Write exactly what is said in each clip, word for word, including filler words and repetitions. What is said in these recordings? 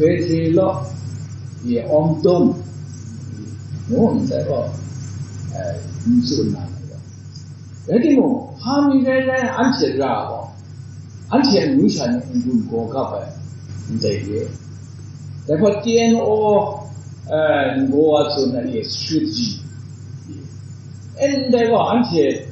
Petri law, ye awng dum, ngu ndai gaw, eh, n tsun na ai gaw. Rai timung, hpa mi rai rai, anhte ra gaw, anhte amyu sha ni n-gun gaw gap ai, ndai ye. Dai hpa T N O, eh, n-gaw wa tsun ai ye, strategy. Ndai gaw, anhte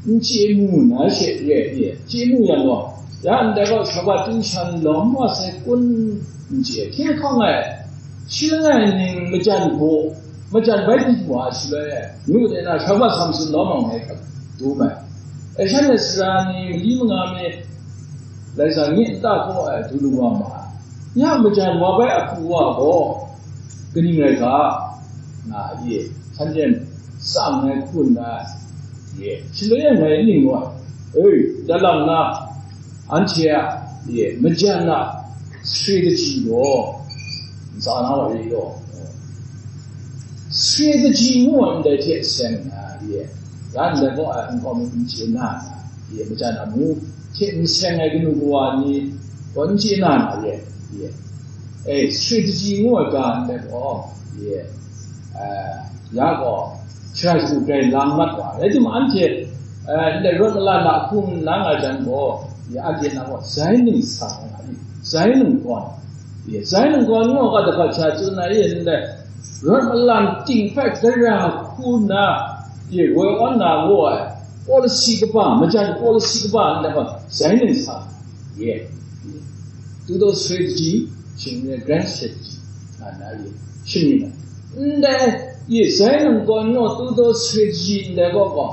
n chye mu na she re ai, chye mu yang gaw, ya ndai gaw, shabat tu shan lawm wa sai kun n chye, hkying hkawng ai, shi langai ning majan baw, majan bai byin wa ai shaloi, ngu de na, shabat Samson lawm ai hkap dum ai. E, shanhte sara ni mali manga mi, Laisa nye nta hkaw ai du lu wa ma ai. Ya majan wa bai a hku wa gaw, kaning rai ga, nga ye, shanhte tsang ai hku nna, ye, shaloi ya ngai ning wa, e, dalang na, anhte a, ye, majan a, strategy gaw, ntsa na wa re gaw, strategy ngu ai ndai hte seng na, ye, ya ndai gaw ai nkau mi n chye na, ye, majan a mu, hte n seng ai kanu kawa ni, gaw n chye na na ye, ye. E, strategy ngu ai ga ndai gaw, ye, eh, ya gaw, sharai shagu grai lang mat wa. Rai timung, anhte, eh, ndai rawt malan a hku nang ai jan gaw, ye, anhte na gaw, zai ningsang nga ni, zai ninggawn, ye, zai ninggawn ngu ga dapat sha tsun na ye, ndai rawt malan ting hpe gara hku nna, ye, woi awn na ngu ai, policy kaba, majan policy kaba ndai gaw, zai ningsang. Ye, ye. Two thousand strategy, shing ne grand strategy, nga na ye, shing ne. Ndai, ye, zai nang gaw no, two thousand strategy ndai gaw gaw,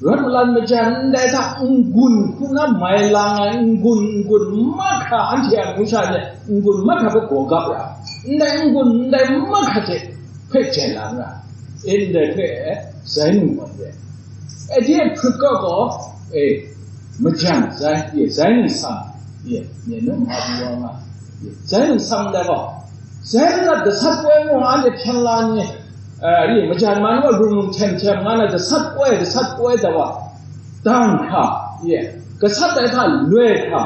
rawt malan majan ndai hta n-gun hku na mai lang ai, n-gun, n-gun mahkra, anhte a amyu sha ni, n-gun mahkra hpe gaw gap ra, ndai n-gun ndai mahkra hte hpe jai lang ra, e, ndai hpe, zai nang gaw ye. E, de hprut kaw gaw, e, majan zai, ye, zai ningsang, ye, nye nu ma du wa nga, ye, zai ningsang da gaw, zai ningsang gasat poi mung anhte hpyen la ni, eh, ye, majan man wa rung rung htem htem nga na gasat poi, gasat poi da wa, dang hkra, ye, gasat dai hta loi hkra,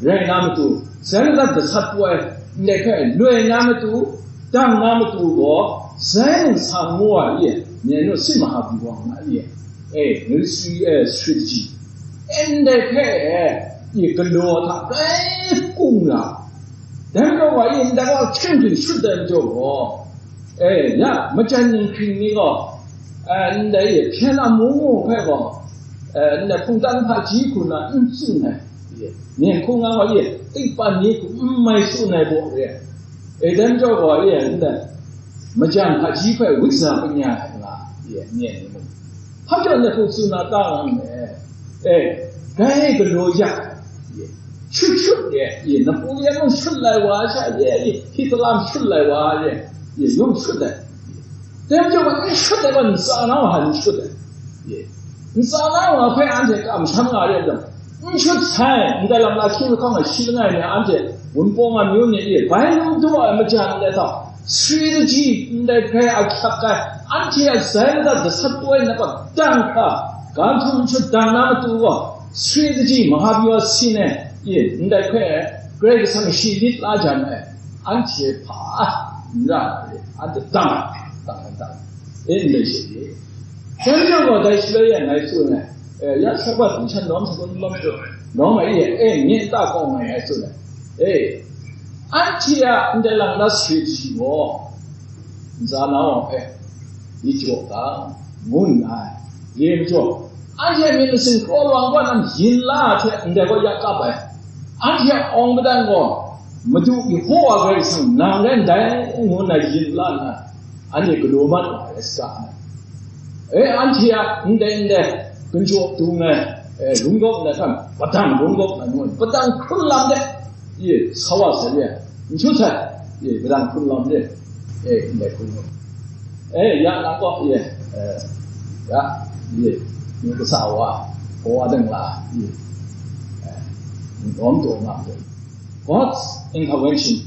rai na matu, zai ningsang gasat poi, ndai hpe loi na matu, dang na matu gaw, zai ningsang ngu wa, ye, nye nu sin maha bi wa nga, ye. E, military, e, strategy. E, ndai hpe, e, galaw hta rai kung ra. Dai majaw gaw, e, ndai gaw hkying hkying shut dai majaw gaw, e, ya, majan ninghkring ni gaw, e, ndai, e, hpyen amu mu hpe gaw, e, ndai hpungdan hpaji hku na n tsun ai, e, myen hku nga gaw, e, tikpan ni hku n mai tsun ai baw re. E, dai majaw gaw, e, ndai majan hpaji hpe wiksa kanya ai nga, e, myen ni mu. Hpa jaw let hku tsun na ta nga me? E, dai galaw yak, e, shut shut de, e, Napoleon mung shut lai wa sha, e, e, Hitler mung shut lai wa, e, e, yawng shut ai. Dai majaw gaw, n shut ai gaw, ntsa na wa hta n shut ai. E, ntsa na wa hpe anhte kamsham nga re ai, n shut sai, ndai lam na hkying lahkawng e shi langai mi anhte Wunpawng a myu ni e bai lum du ai majan ndai hta, strategy ndai hkrai a hkyak ai, anhte a zai madat gasat poi na gaw dang hkra, ga htum n shut dang na matu gaw, strategy maha pyi wa sin ai, e, ndai hkrai Karai Kasang shi lit la jan ai, anhte hpa n ra ai, anhte dang ai, dang ai, dang ai, e, ndai she e. Dai majaw gaw, dai shaloi e ngai tsun ai, e, ya shabat hpung shan lawm shagun lawm tu, lawm ai e, e, nye nta kawng ai ngai tsun ai, e, anhte a ndai lang na strategy gaw, ntsa na wa hpe, yi jaw ga, ngu nna, ye majaw, anhte myit masin kraw lawang kaw nan yin la hte ndai gaw ya kap ai, anhte a awng madan gaw, Madu Yehowa Karai Kasang nang rai ndai, ngu nna yin la nna, anhte galaw mat wa ai saga ai. E, anhte a ndai ndai, gunjaw dung ai, e, rung gawk ndai hkan, padang rung gawk ai ngu, padang hkrun lam de, e, sa wa sai, e, n shut sai, e, padang hkrun lam de, e, ndai hkrun gawk. E, ya na gaw, e, e, ya, e, ni kasa wa, kawa dang la, e, e, n gawm taw nga, God's intervention.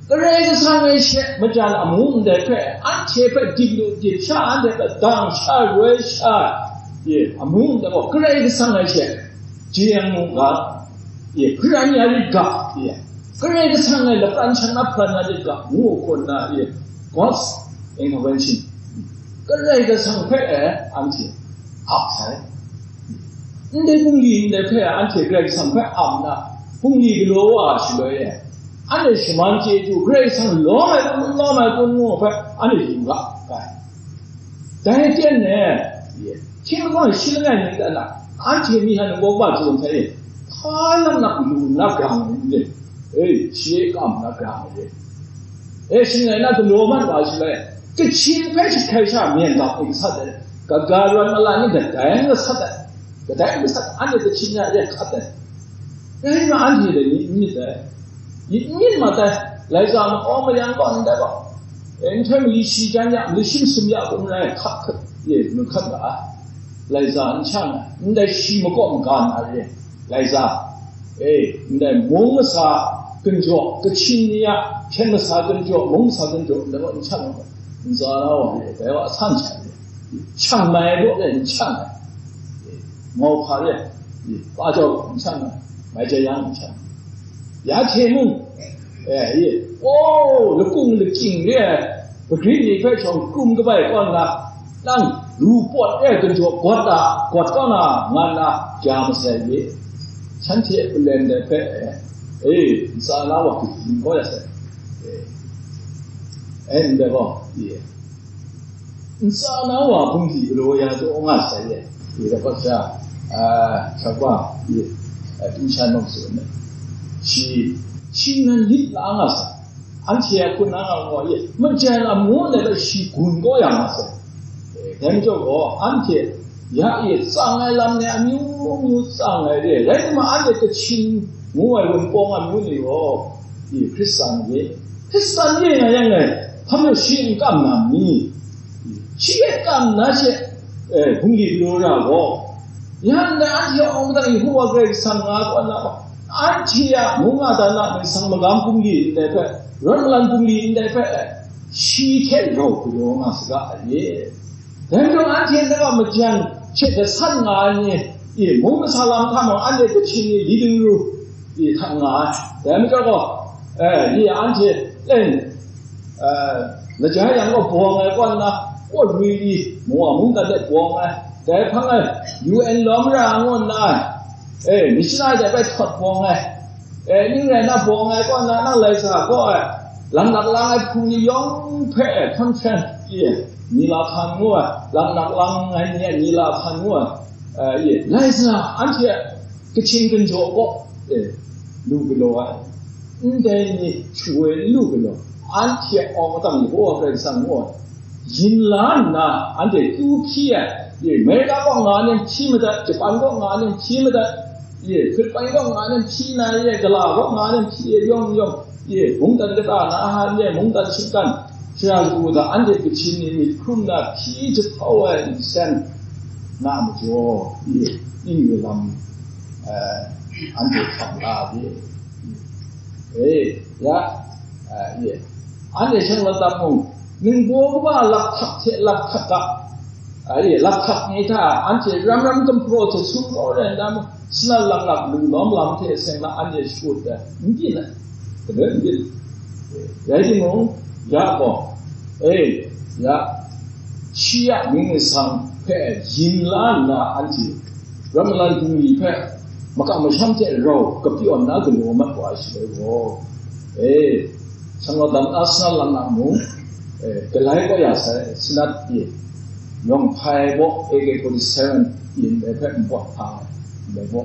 Karai Kasang e she majan amu ndai hpe, anhte hpe dip lu dip sha, anhte hpe dang sha, roi sha, ye, amu ndai gaw, Karai Kasang e she jeyang mu ga, ye, hparan ya rit ga, ye, Karai Kasang e lapran shanglap hkra na lit ga, ngu hkun na e, God's intervention. Karai Kasang hpe e anhte ap sai. Ndai bungli ndai hpe anhte Karai Kasang hpe ap na, bungli galaw wa ai shaloi e, anhte shaman chyeju, Karai Kasang lawm ai kun, lawm ai kun ngu hpe anhte yu ga ai. Dai aten e, hkying lagaw shi langai ningtan na, anhte myi hta ningbaw kaba jaw hta e, hpa lang na lu nna grang ai ni le? E, shi e kam nna grang ai re. E, shing rai na, galaw mat wa shi lai, Kachin hpe shi hkrai sha myen dap e gasat ai, kaga rawt malan ni kadai n gasat ai, kadai n gasat ai, anhte Kachin ya e hkat ai. Rai nna, anhte dai ni n myit dai. Myit myit mat ai, lai za makau mayang gaw ndai gaw, e, nhtoi mali shi jan ya, mali shi masum ya, kun rai hkap hkap, e, nu hkap ga ai. Lai za n shang ai, ndai shi makaw maga na re, lai za, e, ndai mung masa ginjaw, Kachin ni a hpyen masa ginjaw, mung masa ginjaw, ndai gaw n shang ai, n za na wa re, dai wa a san sha re, shang mai gaw e n shang ai, e, mau hpa re, e, pa jau n shang ai, mai jai yang n shang ai. Ya hte mung, e, e, o, lakung lakying re ai, magrit ni hpe shawng hkrum kabai kaw nna, nang ru pawt e ginjaw gawt a, gawt kau na, nga nna ja masai re. Shanhte a palen dai hpe, e, ntsa na wa kayin kau ya sai. E, e, ndai gaw, e, ntsa na wa bungli galaw ya taw nga sai e. E, da hpa sha, a, hkrak wa, e, a, tu shan nau tsun ai. Shi, shi nan lit la nga sai. Anhte a hpun na nga gaw, e, majan amu ndai hpe shi gun kau ya nga sai. E, dai majaw gaw, anhte ya e tsang ai lam ni amyu myu tsang ai re, rai nna ma, anhte Kachin ngu ai Wunpawng amyu ni gaw, e, Hkristan re. Hkristan re nga yang e, hpa majaw shi n kam na ni? Shi e kam na she, e, bungli galaw ra gaw, ya ndai anhte a awng madan Yehowa Karai Kasang nga kaw na, anhte a mung a dan a Karai Kasang magam bungli ndai hpe, rawt malan bungli ndai hpe, shi hte rau galaw nga saga ai. Dai majaw anhte ndai gaw majan hte gasat nga ai ni, e, mung masa lam hta mung anhte Kachin ni li dingru, e, hta nga ai. Dai majaw gaw, e, ni anhte, e, e, laja yang gaw bawng ai kaw nna, kaw rui rui, mung a mungdan de bawng ai. Dai hpang e, U N lawm ra ngu nna, e, missionary de bai htawt bawng ai. E, ning rai na, bawng ai kaw nna, nang lai sa gaw ai, laknak lang ai hpung ni yawng hpe, e, conference, e, ni la hkan ngu ai, laknak lang ai ni a ni la hkan ngu ai, e, e, lai sa, anhte Kachin ginjaw gaw, e, lu galaw ai, ndai ni shu woi n lu galaw, anhte a awng madan Yehowa Karai Kasang ngu ai, yin la nna anhte kyu hpyi ai, e, Amerika kaw nga ai ni hpyi madat, Japan kaw nga ai ni hpyi madat, e, Philippine kaw nga ai ni hpyi na, e, gala kaw nga ai ni hpyi, e, yawng yawng, e, mungdan kata na, e, mungdan shinggan, shara shagu hta anhte Kachin ni myit hkrum na hpyi jahtau ai nsen na majaw, e, ning lam, e, anhte hkam la de. E, ya, a, ye. Anhte shanglawt dat mung, ningbaw kaba lakhtak hte lakhtak a, a, ye, lakhtak ni hta anhte ram ram gumhpraw hte sum kau rai nna mung, sanat laklak lu lawm lam hte seng na anhte shakut ai, n byin ai, gadoi n byin ai. Rai timung, ya gaw, e, ya, shi a mying masang hpe yin la nna anhte ram malan bungli hpe makam masham hte rau kapyawn na galaw mat wa ai shaloi gaw, e, shanglawt dat na sanat laklak mung, e, galai kau ya sai, sanat e, yawng hpai baw, A K forty-seven, ndai hpe npawt hpang ai, ndai baw,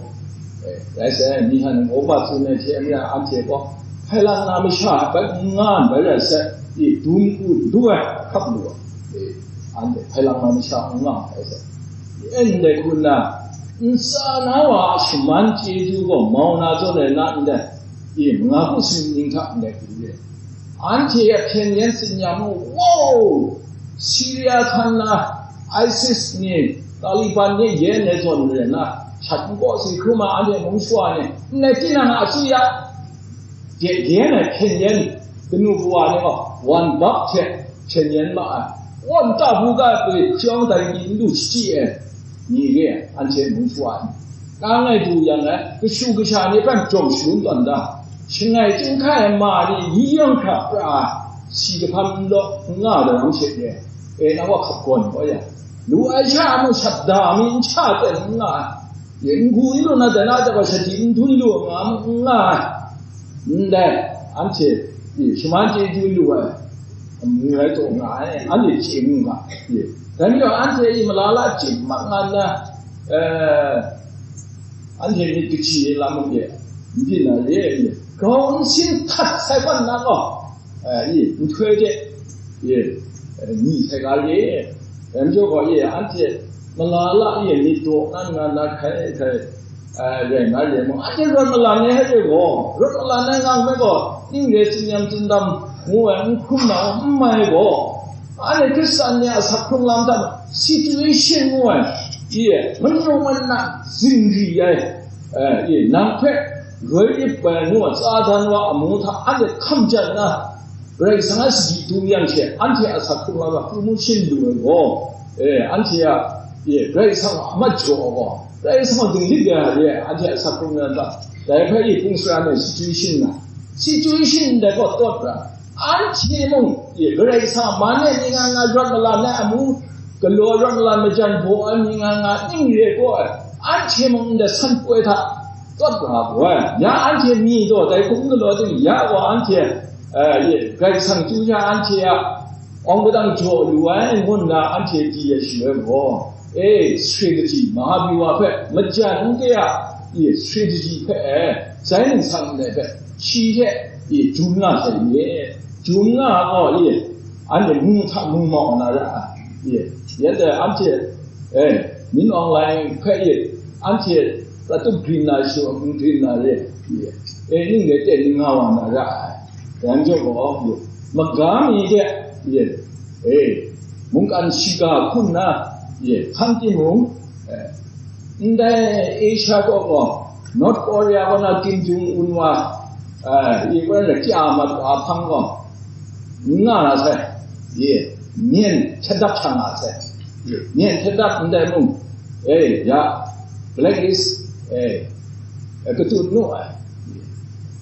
e, rai sai, myi hta ningbaw kaba tsun ai hte maren anhte gaw, hpai lang na masha hpe n nga ai rai sai, e, dum u du ai hkap lu ai, e, anhte hpai lang na masha n nga ai sai. E, ndai hku nna, ntsa na wa a shaman chyeju gaw mau na zawn rai na ndai, e, manga hku sumning hta ndai hku re. Anhte a hpyen yen tsin ya mu, wow! Syria hkan na, ISIS ni, Taliban ni yen ai zawn rai nna, shat nkaw si hkrum ai anhte mung shawa ni, ndai tinang a chyu ya, de yen ai hpyen yen, kanu kawa ni gaw, wan bap hte hpyen yen ma ai, wan ta bu ga pyi chyawng dai ni n du shachyi ai, ni re ai, anhte mung shawa ni, nang ngai du yang ai, kashu kasha ni hpe jawng shalun tawn da, Shangai chyinghkai ai ma ni yi yawng hkra pra ai, si kahpang n law n nga ai lam she re, e, nang wa hkap gawn kau ya, lu ai sha a mung shat da mi n sha ten n nga ai, e, n gu n lu na, dai na hta gaw shadi n dun lu nga, n nga ai, ndai, anhte, e, shaman chyeju lu ai, amu rai taw nga ai, anhte chye mu nga, e, dai majaw anhte e mala la chye mat nga nna, e, anhte myit kaji ai lam mung e, n byin na re, e, grau nsin hkat sai wan na gaw, e, e, nhtoi hte, e, e, ni sai ga re, dai majaw gaw, e, anhte mala la, e, myit daw na nga na hkai hkai, e, rai nga re mung, anhte rawt malan ai hte gaw, rawt malan ai ngang hpe gaw, ning re tsin-yam tsindam ngu ai n hkrum na n mai gaw, anhte Hkristan ni a asak hkrung lam hta situation ngu ai, e, manu mana zingri ai, e, e, nang hpe roi ip ai ngu ai, Satan wa amu hta anhte hkam jan na, Karai Kasang a sadi dum yang she, anhte a asak hkrung lam hta promotion lu ai gaw, e, anhte a, e, Karai Kasang a amat jaw ai gaw, Karai Kasang a dinglik ai hta re ai, anhte a asak hkrung lam hta, dai hpe e hpung sara ai situation na, situation dai gaw tawt ra, anhte mung, e, Karai Kasang a man e mi nga nga rawt malan ai amu, galaw rawt malan majan baw ai mi nga nga ning re gaw ai, anhte mung ndai san poi hta tawt ra ai gaw, ya anhte mi taw dai hkum galaw ting ya gaw anhte, e, e, Karai Kasang chyu ya anhte a awng padang jaw lu ai ngu nna anhte di ya shaloi gaw, e, strategy, Mahabira hpe majan n kaya, e, strategy hpe, e, zai ningsang ndai hpe, shi hte, e, jum nga sai ye, jum nga gaw, e, anhte mu hta mu mau na ra ai, e, yan dai anhte, e, min awng lai hpe, e, anhte pratup grin na shi n grin na re, e, e, ning re ten ning nga wa na ra ai. Dai majaw gaw, e, maga mi de, e, e, mungkan shiga hku nna, e, hkan timung, e, ndai Asia kaw gaw, North Korea kaw na Kim Jong Un wa, e, e, kaw na kya mat wa hpang gaw, n nga na sai, e, myen htet dap hta nga sai, e, myen htet dap ndai mung, e, ya, blacklist, e, e, katut nu ai.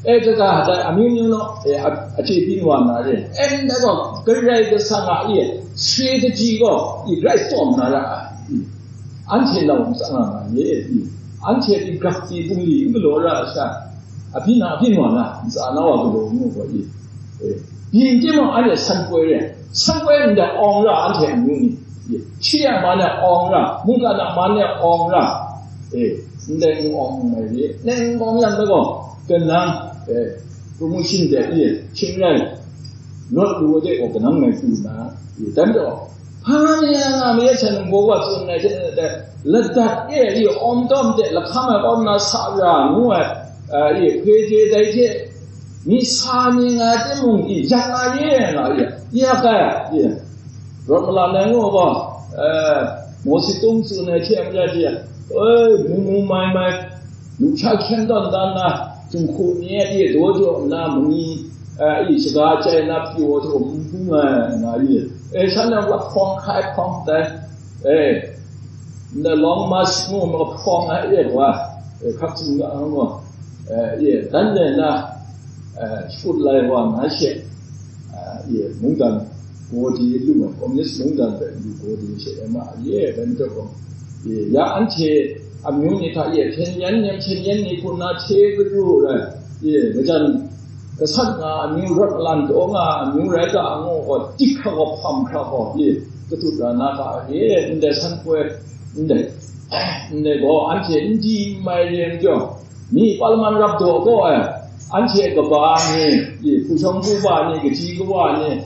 E, kaga dai amyu myu naw, e, a, a chye byin wa na re. E, ndai gaw, Karai Kasang a, e, strategy gaw, e, grai tsawm na ra ai. E, anhte lau tsang nga nga ye. E, anhte pyi grak pyi bungli n galaw ra ai sha, abyin a byin wa na, ntsa na wa galaw ngu gaw, e, e, byin timung anhte san poi re. San poi ndai awng ra anhte amyu ni. E, shi a man e awng ra, mungkan a man e awng ra. E, ndai n awng n mai re. Ndai n awng yang gaw, kanang, e, promotion de, e, hkying rai, lawt lu ai de gaw kanang ngai pru na, e, dan gaw, hpa ni a nga ma ye sha nang gaw wa tsun ai hte, e, ladat e, e, awm tawm de, lahkam ai awm na sa ra ngu ai, e, e, hpe je dai hte, mi sa ni nga timung, e, yak nga ye nga ye, yak ai, e, rawt malan ai ngu gaw, e, Mawsi Tung tsun ai hte maren de, e, mu mu mai mai, lusha hkyen tawn dan na, Jinghku ni e e daw jaw nna, mani, e, e, shaga chyai na pyaw htaw n bung ai nga ye. E, shan na lahpawng hkai hpawng tai, e, nda long mas mu ma hpawng ai e wa, e, hkap tsun ga nga, e, e, dan le na, e, shut lai wa na she, e, e, mungdan gaw di lu ai, communist mungdan hpe lu gaw di she e ma ye, dan jaw gaw, e, ya anhte amyu ni hta e hpyen yan nem hpyen yan ni hku na hte garu rai, e, majan gasat nga amyu, rawt malan daw nga amyu rai ga ngu gaw, dik hkra gaw, hpam hkra gaw, e, katut ra na ga, e, ndai san poi, ndai, ndai gaw anhte n di n mai re ai majaw, mi palman rap daw gaw ai, anhte kaba ni, e, hpu shawng hpu ba ni, kaji kawa ni,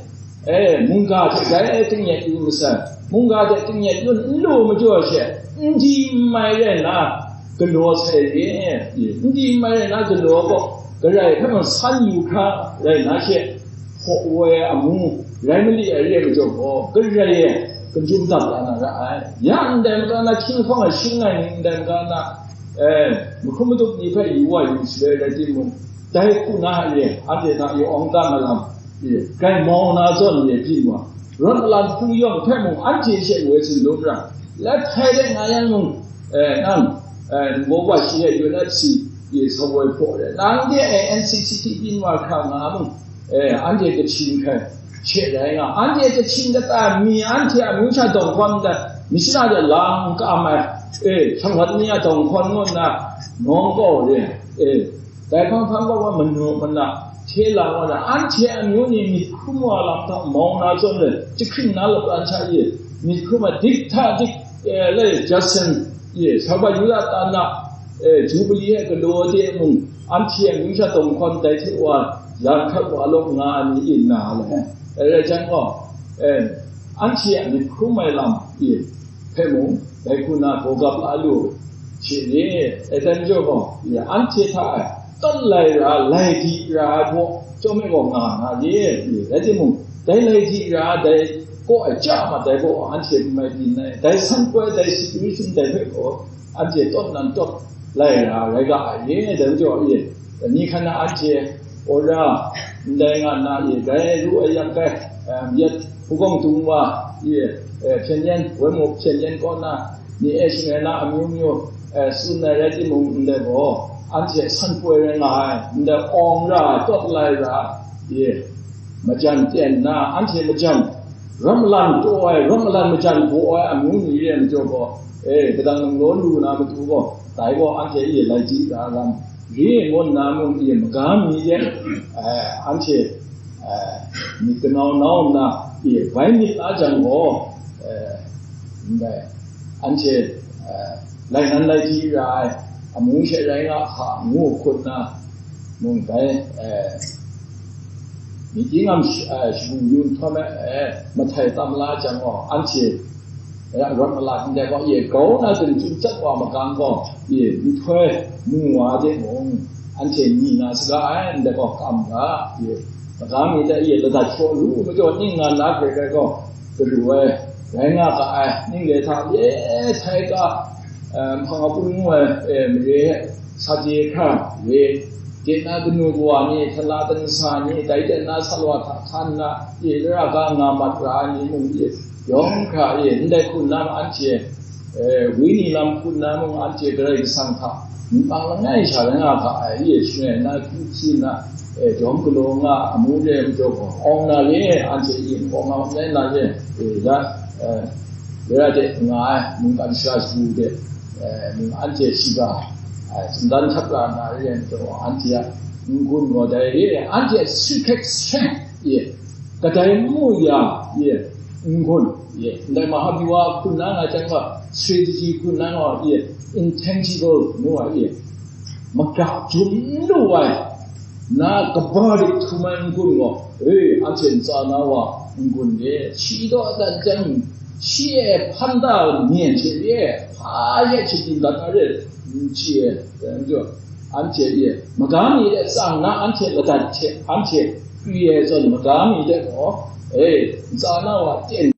e, mungga hte dai tingnyet yu masai, mungga hte tingnyet yun n lu majaw she, n di n mai rai nna galaw sai re, e, n di n mai rai nna galaw gaw, Karai hpe mung san yu hkra rai nna she, hpaw woi ai amu rai mali ai re ai majaw gaw, Karai e, gumjum dap la na ra ai. Ya ndai maka na hkying hpang ai shing ai ni, ndai maka na, e, mahkrum madup ni hpe yu wa yu shaloi rai timung, dai hku na e, anhte hta e awng dan ai lam, e, grai mau na zawn e byin wa, rawt malan hpung yawng hpe mung anhte she woi tsun dum ra, Lehpai de nga yang mung, e, nang, e, nang gaw wa shi e U N F C, ye sa woi hpaw re. Nang de, eh, N C C T byin wa hkra nga mung, eh, anhte Kachin hkrai she rai nga. Anhte Kachin kata mi anhte amyu sha dawng hkawn da, mi shana de lang ka mai, eh, shang hpat mi a dawng hkawn ngu nna, nawng kau re, eh, dai hpang hpang kaw wa manu mana, hte la wa na, anhte amyu ni myit hkrum wa lam hta mau na zawn le, jahkring na lapran sha ye, myit hkrum a dik hta dik, eh, le, Jason ye, Saba Yuda tan na, eh, Jubili e galaw de mung, anhte a amyu sha dawng hkawn dai hte wa, yan hkrat wa lawk nga ai ni in na le. Eh, rai jang gaw, eh, anhte a myit hkrum ai lam, eh, hpe mung, dai hku na gaw gap la lu, she ni, eh, dai majaw gaw, ya, anhte hta e, tawt lai ra, lai di ra ai hpaw, chyawm e gaw nga nga ni, eh, rai timung, dai lai di ra, dai kaw ai chya ma, dai gaw anhte n mai byin ai, dai san poi, dai situation, dai hpe gaw, anhte tawt nan tawt lai ra, rai ga ai ni, dai majaw, eh, ni hkan na anhte, Ora, ndai nga na ye, dai ru ai yang kai, em, yet hpukawng dung wa ye, eh, hpyen yen, woi muk hpyen yen kaw na, ni e shangai na amyu myu, eh, tsun ai rai timung, ndai gaw, anhte san poi rai nga ai, ndai awng ra ai, tawt lai ra ai, ye, majan ten na, anhte majan, rawt malan taw ai, rawt malan majan baw ai amyu ni re ai majaw gaw, eh, kadang nang law lu na matu gaw, dai gaw anhte ye lai di ra lam, Ri ngun na mung, i maga mi de, eh, anhte, eh, myit kanau nau nna, i bai myit la jang gaw, eh, ndai, anhte, eh, lai nan lai di ra ai, amu she rai nga hka, ngu hkut na, mung bai, eh, Myit yingam sh-, eh, shagu yu nhtawm e, eh, mahtai tam la jang gaw, anhte, eh, rawt malat ndai gaw, ye grau na ding chyum chyat wa magang gaw, ye nhtoi mu wa de mung, anhte ni na saga ai, ndai gaw kam ga, ye magang mi de, ye ladat shaw lu majaw ning nga na hkrai hkrai gaw, garu ai, rai nga ga ai, ning le hta ye htai ga, eh, hpang a pun ngu ai, eh, mare, sa je hkra, re, de na kanu kawa ni, hta la kanu sa ni, dai de na sa law hta hkan na, e, ra ga nga mat ra ai ni mung e, yawng hkra e, ndai hku na mung anhte, eh, wenyi lam hku na mung anhte Karai Kasang hta, npang langai sha la nga ga ai, e, shangai na, hkyu hpyi na, eh, jawm galaw nga, amu re ai majaw gaw, awng na re, anhte e, npawng nga, awng na re, e, ya, eh, ya de nga ai, mungkan sara shagu de, eh, mung anhte shiga, eh, tsundan hkap ra na re ai majaw, anhte a n-gun gaw dai re, anhte a secret strength ye, kadai mu ya ye, n-gun ye, ndai Mahabiwa hku na nga chyang gaw, strategy hku na nga ye, intangible ngu ai ye, maga jum lu ai, na kaba dik htum ai n-gun gaw, e, anhte ntsa na wa n-gun ye, shi daw dan chyang, shi e hpan da myen hte ye, hpa ye hte byin dat na re, n chye ai, dai majaw, anhte ye, maga mi de tsang na, anhte ladat hte, anhte kwi ai zawn, maga mi de gaw, e, ntsa na wa ten